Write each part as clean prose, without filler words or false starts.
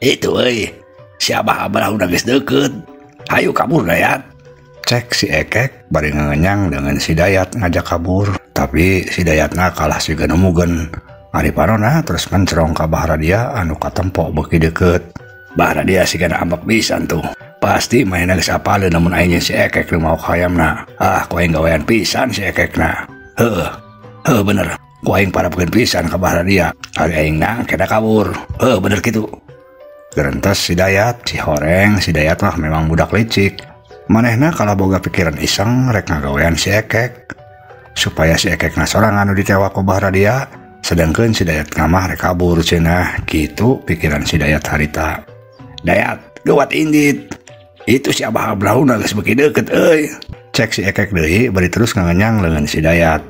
Itu euy, si Abah Abrahuna geus deukeut. Hayu kabur Dayat. Cek si Ekek bari ngenyang dengan si Dayat ngajak kabur. Tapi si Dayatna kalah siga nemugeun. Ari panona terus mencrong ka Bah Radia anu katempo beuki deukeut. Bah Radia sigana ambek pisan tuh. Pasti manehna geus apaleun lamun aing jeung si Ekek nu maok hayamna. Ah, ku aing gawean pisan si Ekekna. Heuh. Heuh bener. Ku aing parapkeun pisan ka Bah Radia. Ari aingna kena kabur. Heuh bener kitu. Gerentes si Dayat, si horeng, si Dayat mah memang budak licik. Manehna kalah boga pikiran iseng rek ngagawean si Ekek. Supaya si Ekekna sorangan nu ditewak ku Bah Radia, sedangkan si Dayat ngamah rek kabur cenah. Kitu pikiran si Dayat harita. Dayat, geuwat indit. Itu si Abah Abrahuna geus beuki deukeut euy. Cek si Ekek deui bari terus ngangenyang leungeun si Dayat.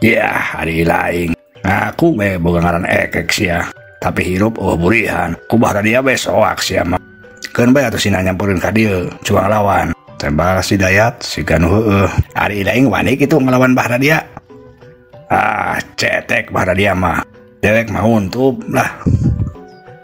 Yah, ari laing. Ngaku we boga ngaran Ekek sia. Tapi hirup eueuh burihan. Ku Bah Radia we soak sia mah. Keun bae atuh sina nyampeurkeun ka dieu, cuang lawan. Tembal si Dayat siga nu heueuh. Ari laing wani kitu ngelawan Bah Radia. Ah, cetek Bah Radia mah. Dewek mah untup lah.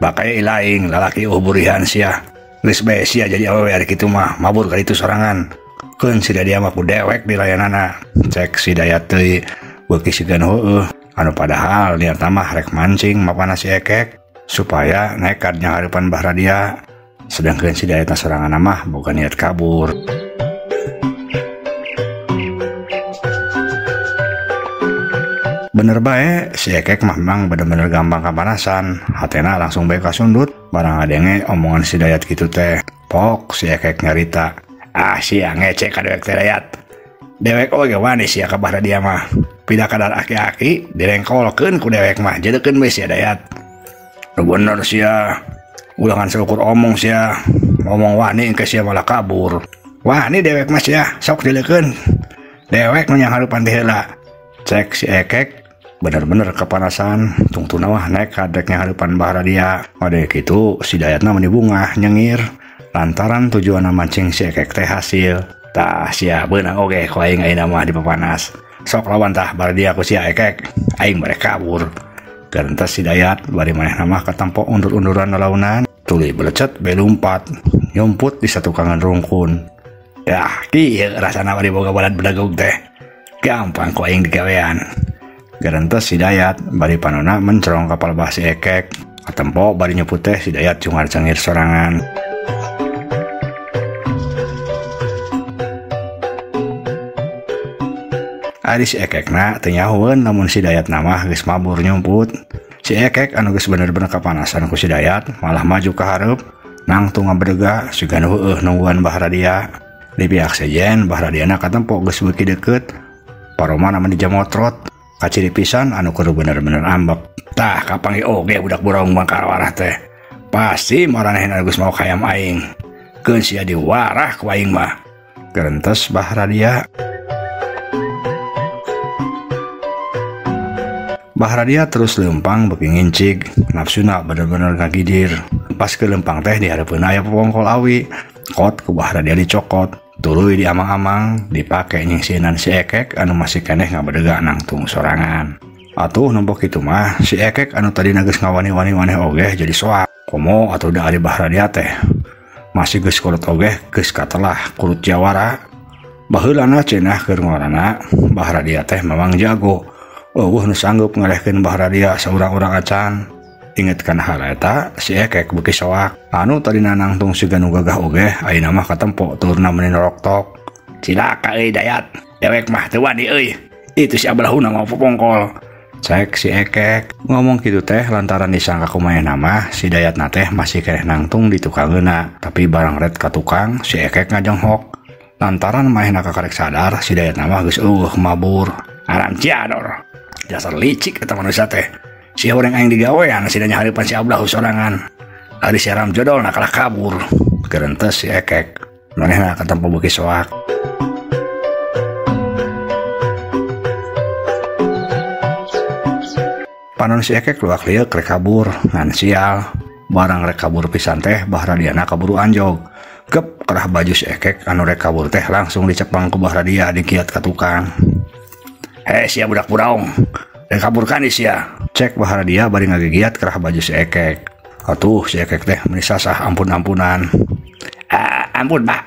Bakaya ilaing lalaki eueuh burihan sia. Geus bae sia jadi awewe ari kitu mah, mabur ka ditu sorangan. Keun si Radia mah ku dewek dilayanana. Cek si Dayat teuy beuki siga nu heueuh. Anu padahal niatna mah rek mancing mapana si Ekek supaya nekat nyanghareupan Bah Radia. Sedangkan si Dayatna sorangan mah boga niat kabur. Bener bae, si Ekek mah memang bener-bener gampang kapanasan. Hatena langsung bae kasundut barang ngadenge omongan si Dayat kitu teh. Pok si Ekek nyarita. Ah sia ngecek ka dewek teh Dayat. Dewek oge wani sia ka Bah Radia mah. Pida kadar aki-aki direngkolkeun ku dewek mah jeudekeun we sia Dayat. Nu bener sia. Ulangan seukur omong sia. Ngomong wani engke sia malah kabur. Wani dewek mah sia, sok dileukeun. Dewek nu nyanghareupan teh heula. Cek si Ekek bener-bener kepanasan, tungtuna mah nekat rek nyanghareupan Bah Radia. Ade kitu si Dayatna meni bungah nyengir lantaran tujuanna mancing si Ekek teh hasil. Tah sia beunang oge ku aing ayeuna mah dipapanas. Sok lawan tah Bah Radia ku sia Ekek, aing barek kabur. Gerentes si Dayat bari manehna mah katempo undur-unduran lalaunan, tuluy belecet bae lumpat, nyumput di satukangan rungkun. Yah, kieu rasana bari boga balad bedagog teh. Gampang ku aing digawean. Gerentes si Dayat bari panona mencrong kapal bah si Ekek. Katempo bari nyumput teh si Dayat cungar cengir sorangan. Ari si Ekekna teu nyahoeun lamun si Dayatna mah geus mabur nyumput. Si Ekek anu geus bener-bener kapanasan ku si Dayat malah maju ka hareup nangtung ngabedega siga nu heueuh nungguan Bah Radia. Di pihak sejen Bah Radiana katempo geus beuki deukeut. Paromana mah dijamotret. Kaciri pisan anu keur bener-bener ambek. Tah kapanggih oge budak burung mangkarawarah teh. Pasti maranehna geus maok hayam aing. Keun sia diwarah ku aing mah. Gerentes Bah Radia. Bah Radia terus lempang beuki ngincig, nafsuna bener-bener ngagidir. Pas ke lempang teh di hareupeun aya popongkol awi, kot ku Bah Radia dicokot, tuluy diamang-amang, dipake nyingsieunan si Ekek anu masih keneh ngabedega nangtung sorangan. Atuh nempo kitu mah si Ekek anu tadina geus ngawani-wani maneh oge jadi soak. Komo atuh da ari Bah Radia teh masih geus kolot oge geus katelah kulut jawara. Baheulana cenah keur ngorana Bah Radia teh memang jago. Eueuh nu sanggup ngalehkeun Bah Radia saurang-urang acan. Inget kana hal eta si Ekek beuki soak. Anu tadina nangtung siga nu gagah oge ayeuna mah katempo turna meuni noroktok. Cilaka euy Dayat, dewek mah teu wani euy. Itu si Abrahuna mau popongkol. Cek si Ekek ngomong kitu teh lantaran disangka ku manehna mah si Dayatna teh masih keneh nangtung di tukangeuna. Tapi barang red ka tukang si Ekek ngajonghok. Lantaran manehna kakarek sadar si Dayatna mah geus eueuh mabur. Aram ciador. Dasar licik eta manusia teh. Sia urang aing digawean sida nyahareupan si Ablah sorangan. Ari si Aram jodolna kalah kabur. Gerentes si Ekek. Manehna katempo beuki soak. Panon si Ekek luak lieuk rek kabur, ngan sial. Barang rek kabur pisan teh Bah Radiana kaburu anjog. Gep kerah baju si Ekek anu rek kabur teh langsung dicepang ku Bah Radia dikiat ka tukang. Hei sia budak buraung, rek kabur kan sia. Cek Bah Radia bari ngagigiat kerah baju si Ekek. Atuh si Ekek teh meuni sasah ampun-ampunan. Ampun bah,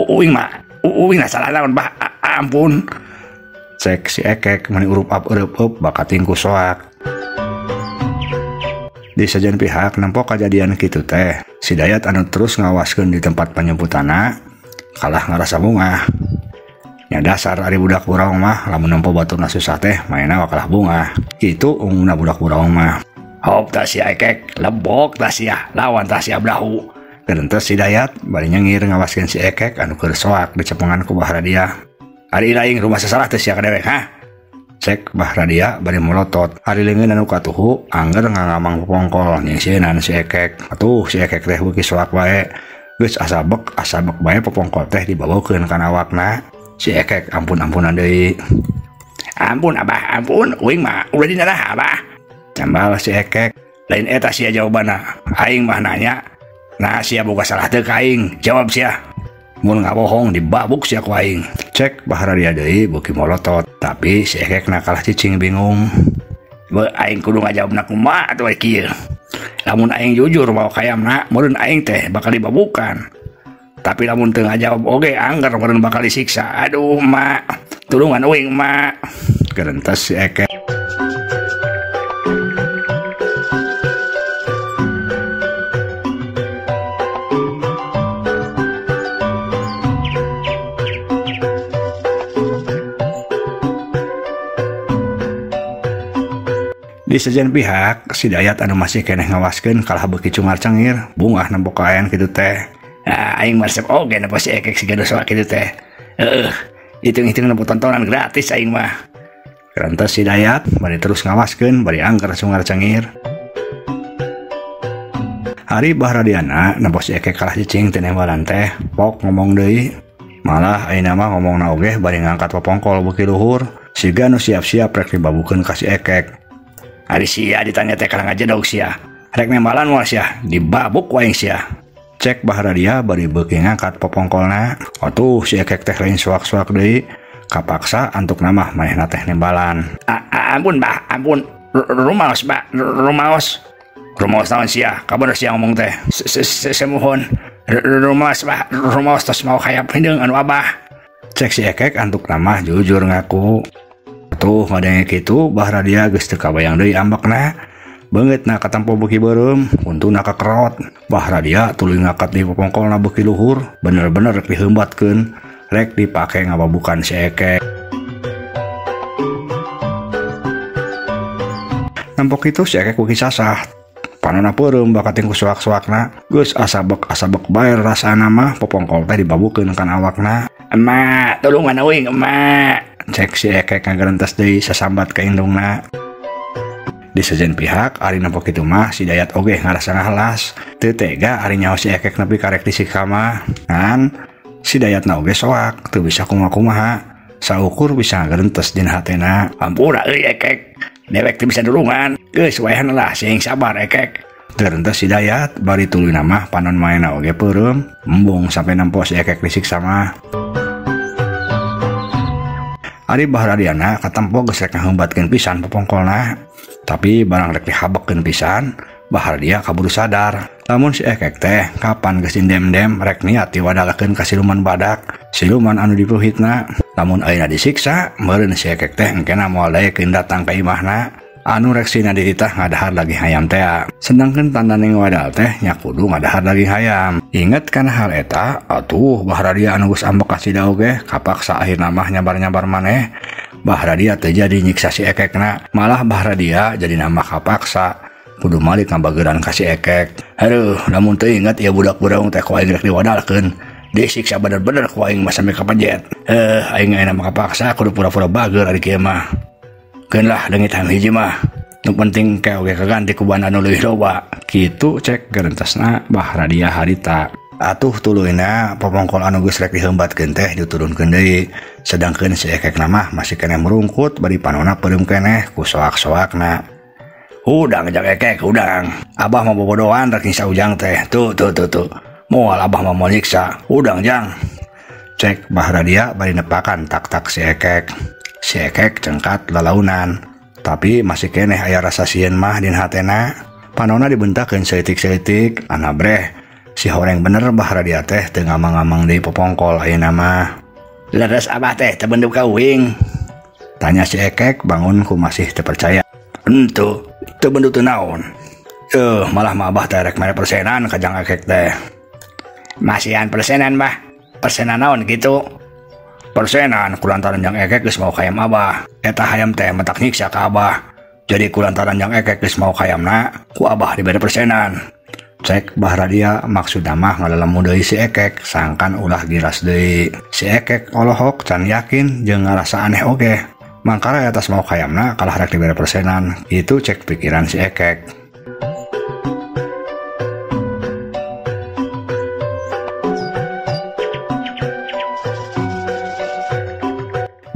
uing mah, uing salah naon bah, ampun. Cek si Ekek meuni urup up eureupeup bakating ku soak. Di sejen pihak nempo kajadian kitu teh, si Dayat anu terus ngawaskeun di tempat penyemputana kalah ngarasa bungah. Nya dasar ari budak buraung mah lamun nempo baturna susah teh mainna wakalah bungah. Kitu umumna budak buraung mah. Hop tah si Ekek, lebok tah sia, lawan tah sia blahu. Gerentes si Dayat bari nyengir ngawaskeun si Ekek anu keur soak dicepengan ku Bahradia. Ari lain rumah sasalah teh sia ka dewek, hah? Cek Bahradia bari molotot. Ari leungeun anu katuhu angger ngangamang popongkol nyingsieunan si Ekek. Atuh si Ekek teh beuki soak bae. Geus asabek asabek bae popongkol teh dibawakeun kana awakna. Si Ekek ampun-ampunan deui. Ampun abah, ampun, uing mah ulah dina lah abah. Cambal si Ekek. Lain eta sia jawabanna. Aing mah nanya, nah sia boga salah teu ka aing? Jawab sia. Mun ngabohong dibabuk sia ku aing. Cek Bahradia deui beuki molotot. Tapi si Ekek na kalah cicing bingung. Beuh aing kudu ngajawabna kumaha atuh kieu. Lamun aing jujur mau kayamna, meureun aing teh bakal dibabukan. Tapi lamun teu ngajawab oge angger meureun bakal disiksa. Aduh mak, tulungan uing mak. Gerentes si Ekek. Di sejen pihak, si Dayat anu masih keneh ngawaskeun kalah beuki cungar cengir, bungah nempo kaayaan kitu teh. Ah, aing mah resep oge nempo si Ekek siga dosa kitu teh. Heeh, hitung-hitung nempo tontonan gratis aing mah. Gerentes si Dayat bari terus ngawaskeun bari angker cungar cengir. Hari Bahradiana nempo si Ekek kalah cicing teu nembalan teh, pok ngomong deui. Malah ayeuna mah ngomongna oge bari ngangkat popongkol beuki luhur, siga nu siap-siap rek dibabukeun ka si Ekek. Ari sia ditanya teh kalah ngajedog sia. Rek nembalan moal sia, dibabuk ku aing sia. Cek Bahradia bari beuki ngangkat popongkolna. Atuh si Ekek teh lain suak-suak deui. Kapaksa antuk namah manehna teh nembalan. Ampun bah, ampun. Rumaos bah, rumaos. Rumaos naon sia? Kabar sia ngomong teh. Semuhun. Rumaos bah, rumaos tos mau hayap hideung anu abah. Cek si Ekek antuk namah jujur ngaku. Tuh ngadenge kitu Bahradia geus teu kabayang deui ambekna. Beungeutna katempo beuki beureum, untuna kakerot. Bahradia tuluy ngakat di popongkolna beuki luhur, bener-bener rek diheumbatkeun, rek dipake ngababukan si Ekek. Nempo kitu si Ekek beuki sasah. Panona peureum bakating ku soak-soakna. Geus asabek-asabek bae rasana mah popongkol teh dibabukeun kana awakna. Emak, tulungan uing emak. Cek si Ekek ngagerentes deui sasambat ka indungna. Di sejen pihak ari nempo kitu mah si Dayat oge ngarasa ngahelas. Teu tega ari nyaho si Ekek nepi karek disiksa mah. Ngan si Dayatna oge soak teu bisa kumaha-kumaha. Saukur bisa ngagerentes dina hatena. Ampura euy Ekek, dewek teu bisa nulungan. Geus wayahna lah sing sabar Ekek. Gerentes si Dayat bari tuluyna mah panon maena oge peureum, embung sampe nempo si Ekek disiksa mah. Ari Bahradiana katempo geus rek ngaheumbatkeun pisan popongkolna, tapi barang rek dihabekeun pisan, Bahradia kaburu sadar. Lamun si Ekek teh kapan geus dendem rek niat diwadalakeun ka siluman badak, siluman anu dipuhitna. Lamun ayeuna disiksa, meureun si Ekek teh engkena moal daekeun datang ka imahna. Anu reksina dititah ngadahar daging hayam tea. Sedangkan tandane wadal teh nya kudu ngadahar daging hayam. Inget kana hal eta, atuh Bahradia anu geus ambek ka si oge kapaksa akhirna mah nyabar-nyabar maneh. Bahradia teu jadi nyiksa si Ekekna, malah Bahradia jadi nama kapaksa kudu malik ngabageuran ka si Ekek. Aduh, lamun teu inget ieu budak buraung teh ku aing rek diwadalkeun. Disiksa bener-bener ku aing mah sampe kapejet. Aing ayeuna mah kapaksa kudu pura-pura bageur ari kieu mah. Keun lah leungit hayam hiji mah. Nu penting ke oge kaganti ku banda nu leuwih loba. Kitu cek gerentesna Bahradia harita. Atuh tuluyna popongkol anu geus rek diheumbatkeun teh diturunkeun deui. Sedangkeun si Ekekna mah masih keneh merungkut bari panona peureum keneh ku soak-soakna. Hudang jang Ekek, hudang. Abah mah bobodohan rek nyiksa ujang teh. Tuh tuh tuh tuh. Moal abah mah moal nyiksa. Hudang jang. Cek Bahradia bari nepakan tak-tak si Ekek. Si Ekek cengkat lalaunan, tapi masih keneh aya rasa sieun mah dina hatena. Panona dibentakeun saeutik-saeutik anabreh si horeng bener Bahradia teh teu ngamang-ngamang deui popongkol ayeuna mah. Leres abah teh teu bendu ka uing? Tanya si Ekek bangun ku masih teu percaya. Henteu, teu bendu teu naon. Malah mah abah teh rek mere persenan ka Jang Ekek teh. Masihan persenan bah? Persenan naon gitu? Persenan kulantaran Jang Ekek geus mau hayam abah. Eta hayam teh matak nyiksa ka abah. Jadi kulantaran Jang Ekek geus mau hayamna, ku abah dibere persenan. Cek Bahradia maksudna mah ngalelemu deui si Ekek sangkan ulah giras deui. Si Ekek olohok can yakin jeung ngarasa aneh oge. Mangkara atas mau hayamna kalah rek dibere persenan. Itu cek pikiran si Ekek.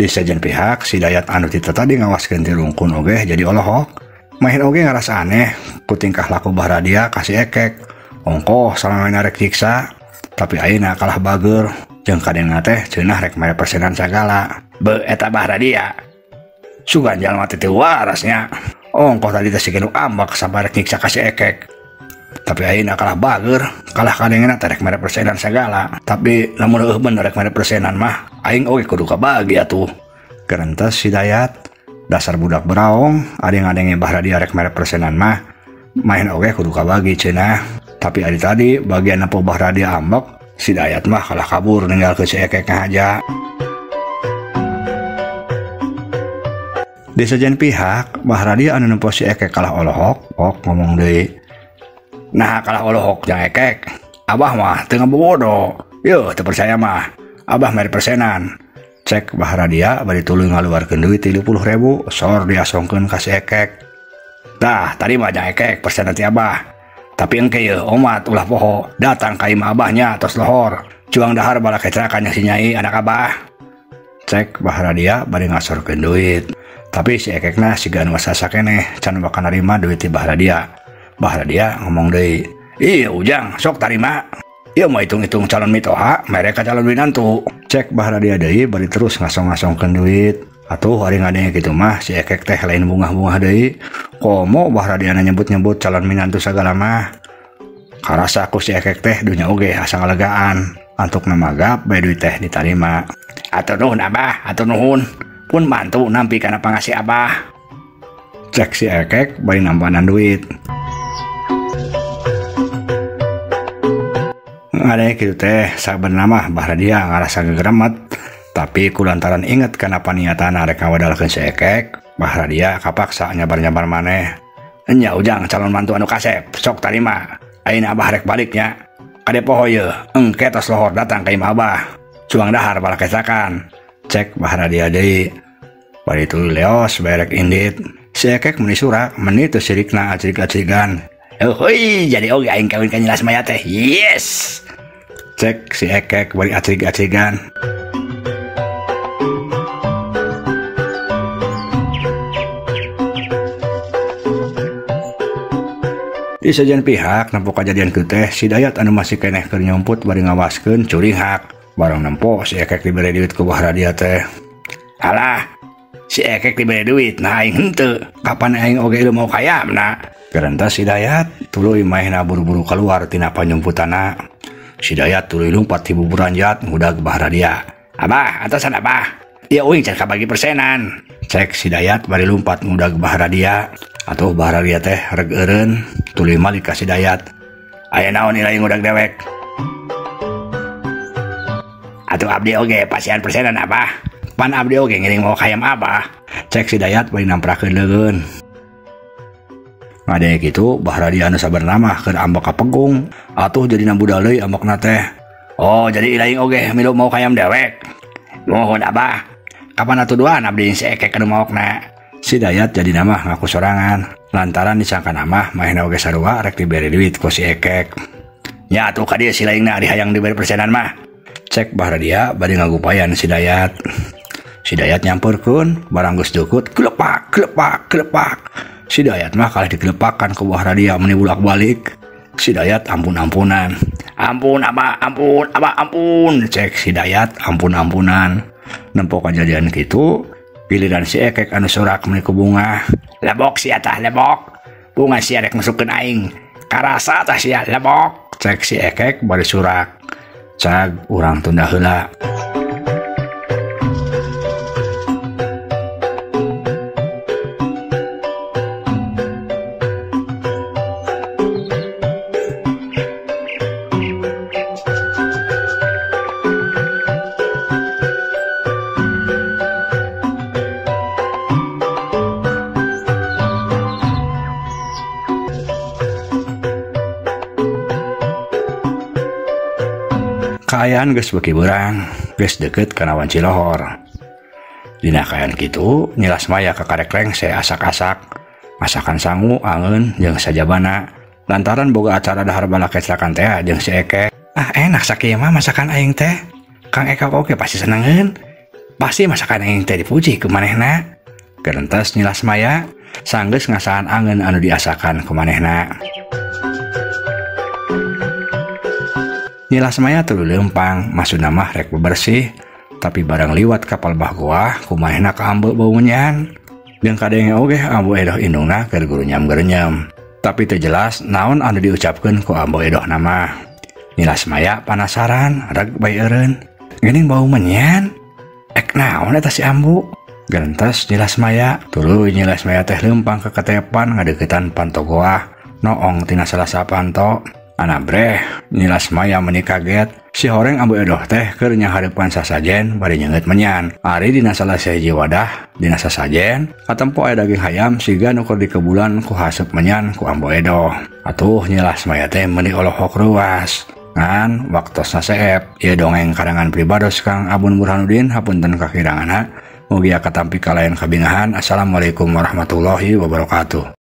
Di sejen pihak si Dayat anu tita tadi ngawaskeun ti rungkun oge jadi olohok. Mahin oge ngarasa aneh ku tingkah laku Bahradia ka si Ekek. Ongkoh salamana rek nyiksa, tapi ayeuna kalah bager jeung kadengna teh cenah rek mere persenan sagala. Be eta Bahradia. Sugan jalma teh teu warasnya. Ongkoh tadi teh siga nu ambek sampai rek nyiksa ka si Ekek. Tapi ayeuna kalah bager, kalah kadengna teh rek mere persenan sagala. Tapi lamun eueuh bener rek mere persenan mah aing oge kudu kabagi atuh. Gerentes si Dayat, dasar budak beraong, adeng-adenge Bahradia rek mere persenan mah main oge kudu kabagi cenah. Tapi ari tadi bagian nempo Bahradia ambek, si Dayat mah kalah kabur ninggalkeun si Ekek ngahaja. Di sejen pihak Bahradia anu nempo si Ekek kalah olohok, ok ngomong deui. Nah kalah olohok Jang Ekek, abah mah teu ngabobodo. Yeuh teu percaya mah, abah mere persenan. Cek Bahradia bari tuluy ngaluarkeun duit 30.000 sor diasongkeun ka si Ekek. Tah tadi mah Jang Ekek persenan ti abah. Tapi engke yeuh omat ulah poho datang ka imah abahnya tos lohor. Cuang dahar balakecrakan si nyai anak abah. Cek Bahradia bari ngasorkeun duit. Tapi si Ekekna siga anu wasasa keneh can bakal narima duit ti Bahradia. Bahradia ngomong deui, "Ieu Ujang sok tarima. Ieu mah hitung-hitung calon mitoha, mereka calon minantu." Cek Bahradia deui bari terus ngasong-ngasongkeun duit. Atuh ari ngadenge kitu mah si Ekek teh lain bungah-bungah deui. Komo Bahradia nyebut-nyebut calon minantu sagala mah. Karasa ku si Ekek teh dunya oge asa ngalegaan. Antukna magap bae duit teh ditarima. Atur nuhun abah, atur nuhun. Pun mantu nampi kana pangasih abah. Cek si Ekek bari nampanan duit. Ngadenge kitu teh sabenerna mah Bahradia ngarasa gegeremet. Tapi kulantaran inget kana paniatan arek ngawadalkeun si Ekek, Bahradia kapaksa nyabar-nyabar maneh. Enya Ujang calon mantu anu kasep, sok tarima. Ayeuna abah rek baliknya. Kade poho yeuh, engke tos lohor datang ka imah abah. Cuang dahar balakecakan. Cek Bahradia deui. Bari tuluy leos berek indit. Si Ekek meuni surak, meuni teu sirikna acrig-acrigan. Euy, jadi oge aing kawin ka Nyi Lasmaya teh. Yes. Cek si Ekek bari acrig-acrigan. Di sejen pihak nempo kajadian kieu teh si Dayat anu masih keneh keur nyumput bari ngawaskeun curinghak. Barang nempo si Ekek dibere duit ku Bahradia teh. Alah, si Ekek dibere duit, nah aing henteu. Kapan aing oge ilmu mau kayamna? Gerentas si Dayat tuluy maehna buru-buru keluar tina panyumputanna. Si Dayat tuluy lumpat ti buburanjat ngudag Bahradia. Abah, atasan abah. Ieu uing can kabagi persenan. Cek si Dayat bari lumpat ngudag Bahradia. Atuh Bahradia teh reg eureun tuluy malik ka si Dayat. Aya naon ieu ngudag dewek? Atuh abdi oge pasian persenan abah. Pan abdi oge ngiring mau hayam abah. Cek si Dayat bari namprakeun leugeun. Ngadenge kitu Bahradia anu sabenerna mah keur ambek ka pegung. Atuh jadi nambudal deui ambekna teh. Oh, jadi ilaing oge milu mau hayam dewek. Mohon abah. Kapan atuh duaan abdi si Ekek anu maokna? Si Dayat jadi nama ngaku sorangan. Lantaran disangka nama mahena oge sarua rek dibere duit ku si Ekek. Ya atuh ka dieu si laingna ari hayang dibere persenan mah. Cek Bahradia bari ngagupayan si Dayat. Si Dayat nyamperkeun barang geus deukeut kelepak kelepak kelepak. Si Dayat mah kalah dikelepakan ku Bahradia meni bolak-balik. Si Dayat ampun-ampunan. Ampun abah, ampun, abah, ampun. Cek si Dayat ampun-ampunan. Nempo kajadian kitu, giliran si Ekek anu sorak meni ku bungah. Lebok si atah lebok. Bunga sia rek masukkeun aing. Karasa tah sia lebok. Cek si Ekek bari surak. Cag urang tunda heula. Kaayaan geus beuki beurang, geus deukeut kana wanci lohor. Dina kaayaan kitu, Nyi Lasmaya kakarek lengse asak-asak, masakan sangu, angeun jeung sajabana. Lantaran boga acara dahar balakecrakan teh jeung si Ekek. Ah enak sakieu mah masakan aing teh. Kang Eka oge pasti senengeun. Pasti masakan aing teh dipuji ku manehna. Gerentes Nyi Lasmaya sanggeus ngasaan angeun anu diasakan ku manehna. Nyi Lasmaya tuluy leumpang, maksudna mah rek bebersih, tapi barang liwat kapal bah goah ku manehna kaambeu bau menyan. Jeung kadenge oge ambu edoh indungna keur gurunyam-gurunyam. Tapi teu jelas naon anu diucapkeun ku ambu edoh mah. Nyi Lasmaya panasaran, reg bae eureun. Geuning bau menyan? Ek naon eta si ambu? Gerentes Nyi Lasmaya, tuluy Nyi Lasmaya teh leumpang ka ketepan ngadeuketan panto goah, noong tina salasa panto. Anabreh, Nyi Lasmaya meni kaget. Si horeng ambu edoh teh keur nyahareupan sasajen bari nyeungeut menyan. Ari dina salah sahiji wadah dina sasajen katempo aya daging hayam siga nu keur dikebulan ku haseup menyan ku ambu edoh. Atuh Nyi Lasmaya teh meni olohok ruas. Ngan waktosna seep, ieu dongeng karangan pribados Kang Abun Burhanuddin, hapunten kakiranganna. Mugia katampi kalayan kabingahan. Assalamualaikum warahmatullahi wabarakatuh.